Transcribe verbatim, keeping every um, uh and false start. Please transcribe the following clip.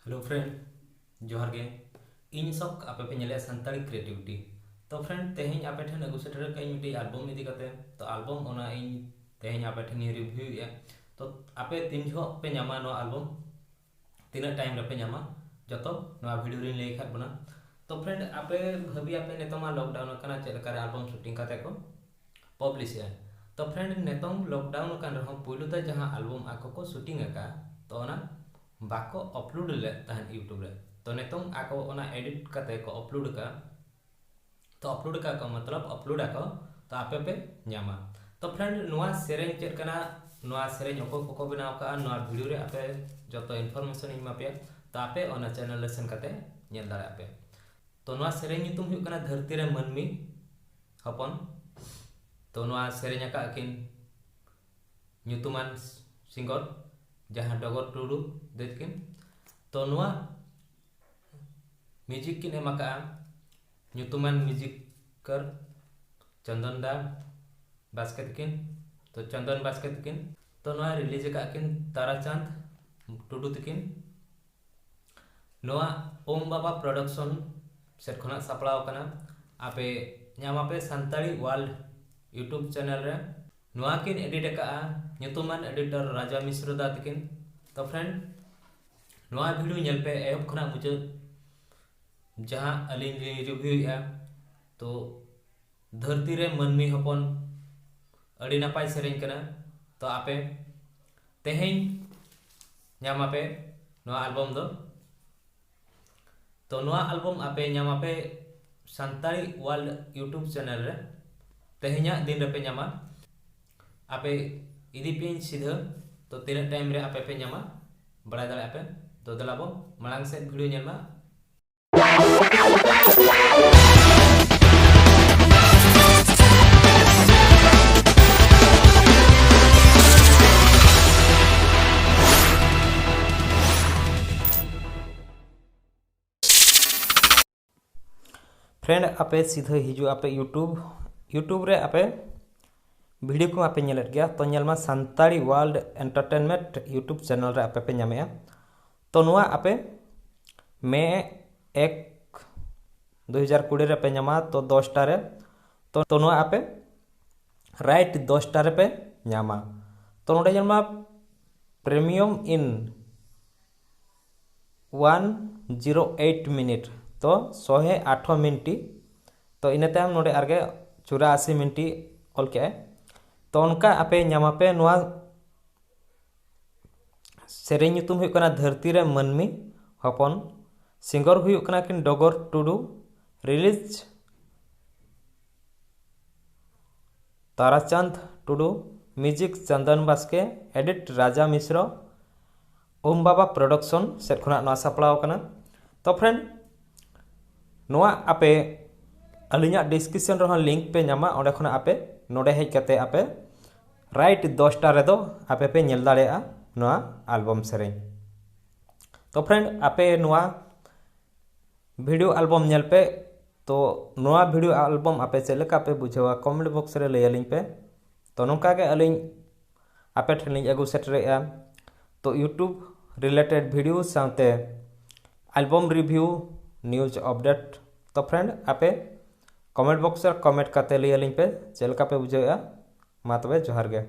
Hello friend, ᱡᱚᱦᱟᱨ ᱜᱮ᱾ ᱤᱧ ᱥᱚᱠ, ᱟᱯᱮ ᱯᱮ ᱧᱮᱞᱮᱫᱼᱟ ᱥᱟᱱᱛᱟᱲᱤ Creativity᱾ ᱛᱚ friend, ᱛᱮᱦᱮᱧ ᱟᱯᱮ ᱴᱷᱮᱱ ᱟᱹᱜᱩ ᱥᱮᱴᱮᱨ ᱟᱠᱟᱫ ᱤᱧ ᱢᱤᱫᱴᱤᱡ album ᱤᱫᱤ ᱠᱟᱛᱮ᱾ ᱛᱚ album ᱚᱱᱟ ᱤᱧ ᱛᱮᱦᱮᱧ ᱟᱯᱮ ᱴᱷᱮᱱᱤᱧ reviewᱮᱫᱼᱟ᱾ ᱛᱚ ᱟᱯᱮ ᱛᱤᱱ ᱡᱚᱦᱚᱜ ᱯᱮ ᱧᱟᱢᱟ ᱱᱚᱣᱟ album, ᱛᱤᱱᱟᱹᱜ time ᱨᱮᱯᱮ ᱧᱟᱢᱟ, ᱡᱚᱛᱚ ᱱᱚᱣᱟ video ᱨᱮᱧ ᱞᱟᱹᱭ ᱟᱠᱟᱫ ᱵᱚᱱᱟ᱾ ᱛᱚ friend, ᱟᱯᱮ ᱵᱷᱟᱹᱵᱤᱭᱟᱯᱮ ᱱᱤᱛᱚᱝ ᱢᱟ lockdown ᱟᱠᱟᱱᱟ, ᱪᱮᱫ ᱞᱮᱠᱟᱨᱮ album shooting ᱠᱟᱛᱮ ᱠᱚ publish ᱮᱫᱼᱟ᱾ ᱛᱚ friend, ᱱᱤᱛᱚᱝ lockdown ᱟᱠᱟᱱ ᱨᱮᱦᱚᱸ ᱯᱩᱭᱞᱩ ᱛᱮ ᱡᱟᱦᱟᱸ album ᱟᱠᱚ ᱠᱚ shooting ᱟᱠᱟᱫᱼᱟ, ᱛᱚ ᱚᱱᱟ ᱵᱟᱠᱚ upload ᱞᱮᱫ ᱛᱟᱦᱮᱸᱫ YouTube ᱨᱮ᱾ ᱛᱚ ᱱᱤᱛᱚᱝ ᱟᱠᱚ ᱚᱱᱟ edit ᱠᱟᱛᱮ ᱠᱚ upload ᱟᱠᱟᱫᱼᱟ᱾ ᱛᱚ upload ᱟᱠᱟᱫ ᱠᱚ, ᱢᱚᱛᱞᱚᱵ upload ᱟᱠᱚ, ᱛᱚ ᱟᱯᱮ ᱯᱮ ᱧᱟᱢᱟ᱾ ᱛᱚ friend, ᱱᱚᱣᱟ ᱥᱮᱨᱮᱧ ᱪᱮᱫ ᱠᱟᱱᱟ, ᱱᱚᱣᱟ ᱥᱮᱨᱮᱧ ᱚᱠᱚᱭ ᱠᱚᱠᱚ ᱵᱮᱱᱟᱣ ᱟᱠᱟᱫᱼᱟ, ᱱᱚᱣᱟ video ᱨᱮ ᱟᱯᱮ ᱡᱚᱛᱚ information ᱤᱧ ᱮᱢᱟ ᱯᱮᱭᱟ᱾ ᱛᱚ ᱟᱯᱮ ᱚᱱᱟ channel ᱨᱮ ᱥᱮᱱ ᱠᱟᱛᱮ ᱧᱮᱞ ᱫᱟᱲᱮᱭᱟᱜᱼᱟ ᱯᱮ᱾ ᱛᱚ ᱱᱚᱣᱟ ᱥᱮᱨᱮᱧ ᱧᱩᱛᱩᱢ ᱦᱩᱭᱩᱜ ᱠᱟᱱᱟ ᱫᱷᱟᱹᱨᱛᱤ ᱨᱮ ᱢᱟᱹᱱᱢᱤ ᱦᱚᱯᱚᱱ᱾ ᱛᱚ ᱱᱚᱣᱟ ᱥᱮᱨᱮᱧ ᱟᱠᱟᱫ ᱠᱤᱱ ᱧᱩᱛᱩᱢᱟᱱ singer, ᱡᱟᱦᱟᱸ ᱰᱚᱜᱚᱨ ᱴᱩᱰᱩ ᱫᱟᱹᱭ ᱛᱟᱹᱠᱤᱱ᱾ ᱛᱚ ᱱᱚᱣᱟ music ᱠᱤᱱ ᱮᱢ ᱟᱠᱟᱫᱼᱟ ᱧᱩᱛᱩᱢᱟᱱ musicer ᱪᱚᱱᱫᱚᱱ ᱫᱟ ᱵᱟᱥᱠᱮ ᱛᱟᱹᱠᱤᱱ᱾ ᱛᱚ ᱪᱚᱱᱫᱚᱱ ᱵᱟᱥᱠᱮ ᱛᱟᱹᱠᱤᱱ᱾ ᱛᱚ ᱱᱚᱣᱟ release ᱟᱠᱟᱫ ᱠᱤᱱ ᱛᱟᱨᱟᱪᱟᱸᱫᱽ ᱴᱩᱰᱩ ᱛᱟᱹᱠᱤᱱ᱾ ᱱᱚᱣᱟ ᱳᱢ ᱵᱟᱵᱟ Production ᱥᱮᱫ ᱠᱷᱚᱱᱟᱜ ᱥᱟᱯᱲᱟᱣ ᱟᱠᱟᱱᱟ᱾ ᱟᱯᱮ ᱧᱟᱢᱟᱯᱮ ᱥᱟᱱᱛᱟᱲᱤ World YouTube channel ᱨᱮ᱾ ᱱᱚᱣᱟ ᱠᱤᱱ edit ᱟᱠᱟᱫᱼᱟ ᱧᱩᱛᱩᱢᱟᱱ editor ᱨᱟᱡᱟ ᱢᱤᱥᱨᱚ ᱫᱟ ᱛᱟᱹᱠᱤᱱ᱾ ᱛᱚ friend, ᱱᱚᱣᱟ video ᱧᱮᱞ ᱯᱮ ᱮᱦᱚᱵ ᱠᱷᱚᱱᱟᱜ ᱢᱩᱪᱟᱹᱫ, ᱡᱟᱦᱟᱸ ᱟᱹᱞᱤᱧ ᱞᱤᱧ reviewᱮᱫᱼᱟ᱾ ᱛᱚ ᱫᱷᱟᱹᱨᱛᱤ ᱨᱮ ᱢᱟᱹᱱᱢᱤ ᱦᱚᱯᱚᱱ, ᱟᱹᱰᱤ ᱱᱟᱯᱟᱭ ᱥᱮᱨᱮᱧ ᱠᱟᱱᱟ᱾ ᱛᱚ ᱟᱯᱮ ᱛᱮᱦᱮᱧ ᱧᱟᱢᱟᱯᱮ ᱱᱚᱣᱟ album ᱫᱚ᱾ ᱛᱚ ᱱᱚᱣᱟ album ᱟᱯᱮ ᱧᱟᱢᱟᱯᱮ ᱥᱟᱱᱛᱟᱲᱤ World YouTube channel ᱨᱮ᱾ ᱛᱮᱦᱮᱧᱟᱜ ᱫᱤᱱ ᱨᱮᱯᱮ ᱧᱟᱢᱟ᱾ ᱟᱯᱮ ᱤᱫᱤ ᱯᱮᱧ ᱥᱤᱫᱷᱟᱹ᱾ ᱛᱚ ᱛᱤᱱᱟᱹᱜ time ᱨᱮ ᱟᱯᱮ ᱯᱮ ᱧᱟᱢᱟ, ᱵᱟᱲᱟᱭ ᱫᱟᱲᱮᱭᱟᱜᱼᱟ ᱯᱮ᱾ ᱛᱚ ᱫᱮᱞᱟ ᱵᱚ ᱢᱟᱲᱟᱝ ᱥᱮᱫ video ᱧᱮᱞ ᱢᱟ᱾ Friend, ᱟᱯᱮ ᱥᱤᱫᱷᱟᱹ ᱦᱤᱡᱩᱜ ᱟᱯᱮ YouTube᱾ YouTube ᱨᱮ ᱟᱯᱮ video ᱠᱚ ᱟᱯᱮ ᱧᱮᱞᱮᱫ ᱜᱮᱭᱟ᱾ ᱛᱚ ᱧᱮᱞ ᱢᱟ, Santali World Entertainment YouTube channel ᱨᱮ ᱟᱯᱮ ᱯᱮ ᱧᱟᱢᱮᱜᱼᱟ᱾ ᱛᱚ ᱱᱚᱣᱟ ᱟᱯᱮ ᱢᱮ ᱮᱠ ᱫᱩ ᱦᱟᱡᱟᱨ ᱠᱩᱲᱤ ᱨᱮᱯᱮ ᱧᱟᱢᱟ, ᱛᱚ ᱫᱚᱥᱴᱟ ᱨᱮ᱾ ᱛᱚ ᱛᱚ ᱱᱚᱣᱟ ᱟᱯᱮ ᱨᱟᱭᱤᱴ ᱫᱚᱥᱴᱟ ᱨᱮᱯᱮ ᱧᱟᱢᱟ᱾ ᱛᱚ ᱱᱚᱰᱮ ᱧᱮᱞ ᱢᱟ, premium in one zero eight minute, ᱛᱚ ᱥᱚᱦᱮ ᱟᱴᱷᱚ ᱢᱤᱱᱴᱤ᱾ ᱛᱚ ᱤᱱᱟᱹ ᱛᱟᱭᱚᱢ ᱱᱚᱰᱮ ᱟᱨᱜᱮ ᱪᱩᱨᱟᱥᱤ ᱢᱤᱱᱴᱤ ᱚᱞ ᱠᱮᱜᱼᱟᱭ᱾ ᱛᱚ ᱚᱱᱠᱟ ᱟᱯᱮ ᱧᱟᱢᱟᱯᱮ᱾ ᱱᱚᱣᱟ ᱥᱮᱨᱮᱧ ᱧᱩᱛᱩᱢ ᱦᱩᱭᱩᱜ ᱠᱟᱱᱟ ᱫᱷᱟᱹᱨᱛᱤ ᱨᱮ ᱢᱟᱹᱱᱢᱤ ᱦᱚᱯᱚᱱ᱾ ᱥᱤᱝᱜᱚᱨ ᱦᱩᱭᱩᱜ ᱠᱟᱱᱟ ᱠᱤᱱ ᱰᱚᱜᱚᱨ ᱴᱩᱰᱩ᱾ ᱨᱤᱞᱤᱡᱽ ᱛᱟᱨᱟᱪᱟᱸᱫᱽ ᱴᱩᱰᱩ᱾ ᱢᱤᱣᱡᱤᱠ ᱪᱚᱱᱫᱚᱱ ᱵᱟᱥᱠᱮ᱾ ᱮᱰᱤᱴ ᱨᱟᱡᱟ ᱢᱤᱥᱨᱚ᱾ ᱳᱢ ᱵᱟᱵᱟ ᱯᱨᱚᱰᱟᱠᱥᱚᱱ ᱥᱮᱫ ᱠᱷᱚᱱᱟᱜ ᱱᱚᱣᱟ ᱥᱟᱯᱲᱟᱣ ᱠᱟᱱᱟ᱾ ᱛᱚ ᱯᱷᱨᱮᱱᱰ, ᱱᱚᱣᱟ ᱟᱯᱮ ᱟᱹᱞᱤᱧᱟᱜ ᱰᱤᱥᱠᱨᱤᱯᱥᱚᱱ ᱨᱮᱦᱚᱸ ᱞᱤᱝᱠ ᱯᱮ ᱧᱟᱢᱟ, ᱚᱸᱰᱮ ᱠᱷᱚᱱᱟᱜ ᱟᱯᱮ ᱱᱚᱰᱮ ᱦᱮᱡ ᱠᱟᱛᱮ ᱟᱯᱮ ᱨᱟᱭᱤᱴ ᱫᱚᱥᱴᱟ ᱨᱮᱫᱚ ᱟᱯᱮ ᱯᱮ ᱧᱮᱞ ᱫᱟᱲᱮᱭᱟᱜᱼᱟ ᱱᱚᱣᱟ ᱟᱞᱵᱚᱢ ᱥᱮᱨᱮᱧ᱾ ᱛᱚ ᱯᱷᱨᱮᱱᱰ, ᱟᱯᱮ ᱱᱚᱣᱟ ᱵᱷᱤᱰᱤᱭᱳ ᱟᱞᱵᱚᱢ ᱧᱮᱞ ᱯᱮ᱾ ᱛᱚ ᱱᱚᱣᱟ ᱵᱷᱤᱰᱤᱭᱳ ᱟᱞᱵᱚᱢ ᱟᱯᱮ ᱪᱮᱫ ᱞᱮᱠᱟ ᱯᱮ ᱵᱩᱡᱷᱟᱹᱣᱟ, ᱠᱚᱢᱮᱱᱴ ᱵᱚᱠᱥ ᱨᱮ ᱞᱟᱹᱭ ᱟᱹᱞᱤᱧ ᱯᱮ᱾ ᱛᱚ ᱱᱚᱝᱠᱟ ᱜᱮ ᱟᱹᱞᱤᱧ ᱟᱯᱮ ᱴᱷᱮᱱ ᱞᱤᱧ ᱟᱹᱜᱩ ᱥᱮᱴᱮᱨᱮᱜᱼᱟ᱾ ᱛᱚ YouTube ᱨᱤᱞᱮᱴᱮᱰ ᱵᱷᱤᱰᱤᱭᱳ ᱥᱟᱶᱛᱮ ᱟᱞᱵᱚᱢ ᱨᱤᱵᱷᱤᱭᱩ, ᱱᱤᱭᱩᱡᱽ ᱟᱯᱰᱮᱴ᱾ ᱛᱚ ᱯᱷᱨᱮᱱᱰ, ᱟᱯᱮ ᱠᱚᱢᱮᱱᱴ ᱵᱚᱠᱥ ᱨᱮ ᱠᱚᱢᱮᱱᱴ ᱠᱟᱛᱮ ᱞᱟᱹᱭ ᱟᱹᱞᱤᱧ ᱯᱮ ᱪᱮᱫ ᱞᱮᱠᱟ ᱯᱮ ᱵᱩᱡᱷᱟᱹᱣᱮᱜᱼᱟ᱾ ᱢᱟ ᱛᱚᱵᱮ ᱡᱚᱦᱟᱨ ᱜᱮ᱾